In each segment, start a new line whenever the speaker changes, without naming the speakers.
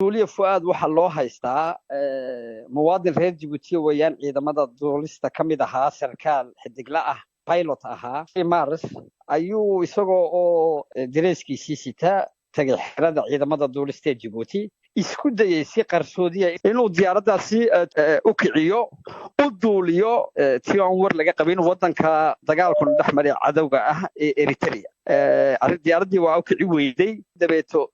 Duuliye Fu'aad waxaa loo haystaa muwaadin reer Jibuutiya weeyaan, ciidamada duulista ka mid ahaa, sarkaal xidigla ah, pilot ahaa. Mars ayuu isagoo oo dareeskiisii sita tagay xerada ciidamada duulista ee Jibuuti, isku dayey si qarsoodiya inuu diyaaraddaasi u kiciyo, u duuliyo, ti aan war laga qabin waddanka dagaalkuna dhex maray cadowga ah ee Eritrea. Diyaaraddii waa u kici weyday. Dabeeto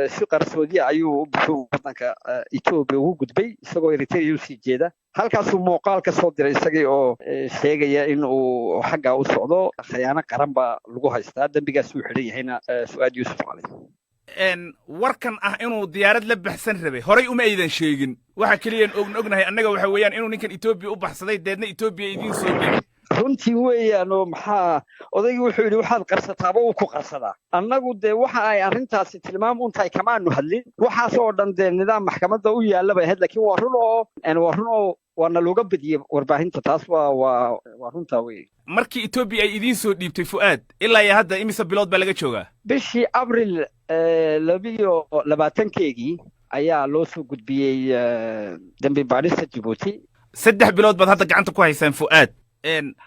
si qarsoodiya ayuu u buxuu waddanka Etoobiya ugu gudbay isagoo Eritrea usii jeeda. Halkaasuu muuqaal ka soo diray isagii oo sheegaya in uu xaggaa u socdo. Khayaano qaran baa lagu haystaa, dembigaas uu xidhan yahayna Fu'aad Yuusuf Cali.
Warkan ah inuu diyaarad la baxsan rabay horay uma aydan sheegin. Waxa keliyaan ognahay annaga waxa weeyaan inuu ninkan Etoobiya u baxsaday, deedna Etoobiya idiin soo gelay.
Runtii weeyaan oo maxaa odaygii wuxuu yidhi, "Waxaad qarsataaba uu ku qarsadaa." Annagu dee waxa ay arrintaasi tilmaam un tahay kamaanu hadlin. Waxaas oo dhan dee nidaam maxkamadda u yaalla bay ahayd, laakiin waa run oo waana looga badiyey warbaahinta. Taas waa runtaa wey.
Markii Etoobiya ay idiin soo dhiibtay Fu'aad ilaa iyo hadda imise bilood baa laga joogaa?
Bishii Abril 22-keegii ayaa loo soo gudbiyey dembi baadhista Jibuuti.
3 bilood baad hadda gacanta ku haysaan Fu'aad.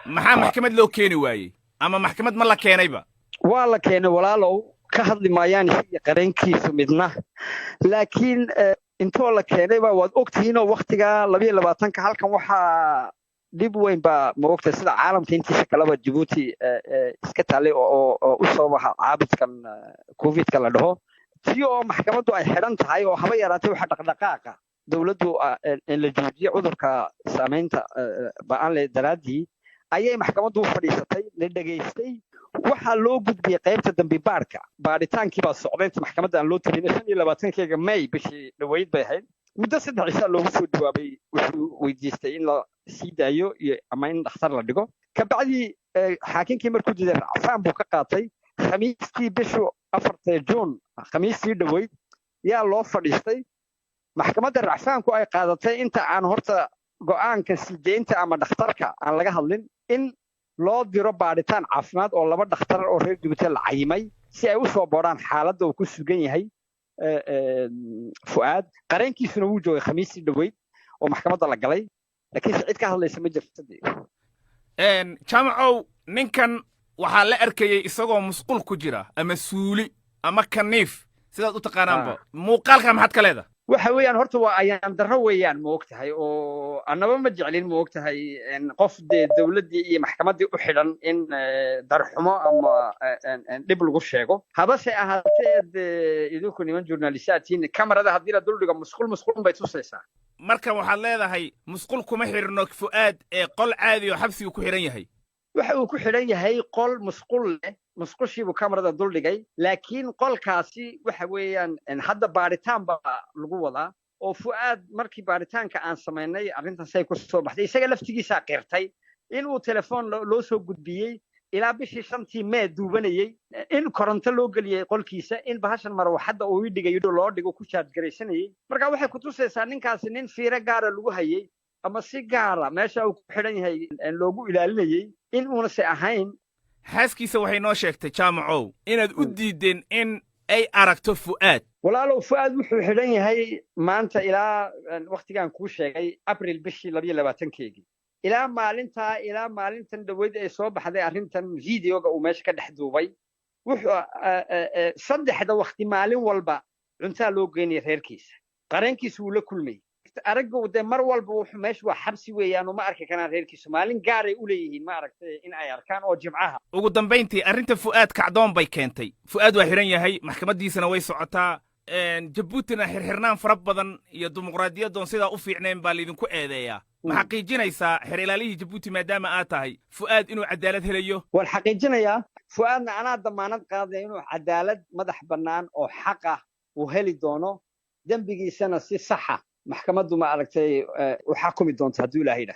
Maxaa maxkamad loo keeni waayey, ama maxkamad ma la keenayba?
Waa la keenay, walaalow. Ka hadli maayaan isaga qareenkiisu midna, laakiin intoo la keenayba waad ogtihiinoo waktigaa 22-ka halkan waxaa dhib weyn baa, ma ogtahay, sida caalamka intiisa kaleba Jibuuti iska taallay oo u sababaha caabudkan Covidka la dhaho. Tii oo maxkamaddu ay xidhan tahay oo haba yaraatay waxa dhaqdhaqaaqa dowladdu la joojiyey cudurka saamaynta ba'an leh daraaddii ayay maxkamaddu u fadhiisatay, la dhegaystay. Waxaa loo gudbiyey qaybta dambi baadhka. Baadhitaankii baa socday inta maxkamadda aan loo tabinay. 25-keega May, bishii dhaweyd bay ahayd. Muddo 3 cishaa loogu soo jawaabay. Wuxuu weydiistay in la sii daayo iyo ama in dhakhtar la dhigo. Kabacdii xaakinkii markuu diiday, racfaan buu ka qaatay. Khamiistii bishu 4-ta Juun, khamiistii dhoweyd, yaa loo fadhiistay. Maxkamadda racfaanku ay qaadatay inta aan horta go'aanka sii deynta ama dhakhtarka aan laga hadlin in loo diro baadhitaan caafimaad oo laba dhakhtar oo reer Jabuuti la cayimay si ay u soo boodhaan xaaladda uu ku sugan yahay Fu'aad. Qareenkiisuna wuu joogay khamiistii dhoweyd oo maxkamadda la galay, laakiinse cid ka hadlaysa ma jirto.
Jaamacow, ninkan waxaa la arkayey isagoo musqul ku jira ama suuli ama kaniif, sidaad u taqaanaanba. Muuqaalka maxaad ka leedahay?
Waxa weeyaan horta waa ayaan darro weeyaan, ma og tahay, oo annaba ma jeclin, ma og tahay, qof dee dowladdii iyo maxkamaddii u xidhan in darxumo ama dhib lagu sheego. Habase ahaatee dee idinku niman journalistatiin, kamarada haddii la duldhigo musqul, musqul bay tusaysaa.
Marka waxaad leedahay musqul kuma xidhno Fu'aad ee qol caadi oo xabsigu ku xidhan yahay.
Waxa uu ku xidhan yahay qol musqul leh. Musqushiibuu kamarada duldhigay, laakiin qolkaasi waxa weeyaan hadda baadhitaan baa lagu wadaa. Oo Fu'aad markii baadhitaanka aan samaynay arrintan say ku soo baxday, isaga laftigiisaa qirtay inuu telefoon loo soo gudbiyey ilaa bishii 5-tii Mee duubanayey, in koronto loo geliyey qolkiisa, in bahashan marwaxadda uu i dhigayo loo dhigo ku charge garaysanayey. Marka waxay kutusaysaa ninkaasi nin fiiro gaara lagu hayey ama si gaara meesha uu ku xidhan yahay loogu ilaalinayey in uunase ahayn.
Xaaskiisa waxay noo sheegtay, Jaamacow, inaad u diideen in ay aragto Fu'aad.
Walaalow, Fu'aad wuxuu xidhan yahay maanta ilaa waktigaan kuu sheegay, Abril bishii 22-keegii. Ilaa maalintaa, ilaa maalintan dhaweyd ay soo baxday arrintan videoga uu meesha ka dhex duubay, wuxuu saddexda wakti maalin walba cuntaa loo geynaya reerkiisa. Qareenkiisa wuu la kulmayay. Araggu dee mar walba wuxuu meesha waa xabsi weeyaan, uma arki karaan reerkiisu. Maalin gaaray u leeyihiin, ma aragtay, in ay arkaan oo Jimcaha.
Ugu dambayntii, arrinta Fu'aad kacdoon bay keentay. Fu'aad waa xidhan yahay, maxkamaddiisana way socotaa. Jabuutina xirxirnaan fara badan iyo dimuqraadiyaddoon sidaa u fiicnayn baa laydinku eedeeyaa. Ma xaqiijinaysaa, xeer ilaalihii Jabuuti maadaama aad tahay, Fu'aad inuu cadaalad helayo?
Waan xaqiijinayaa. Fu'aadna anaa damaanad qaadaya inuu cadaalad madax bannaan oo xaq ah uu heli doono, dembigiisana si saxa maxkamaddu, ma aragtay, u xakumi doonto hadduu Ilahay yidhaah.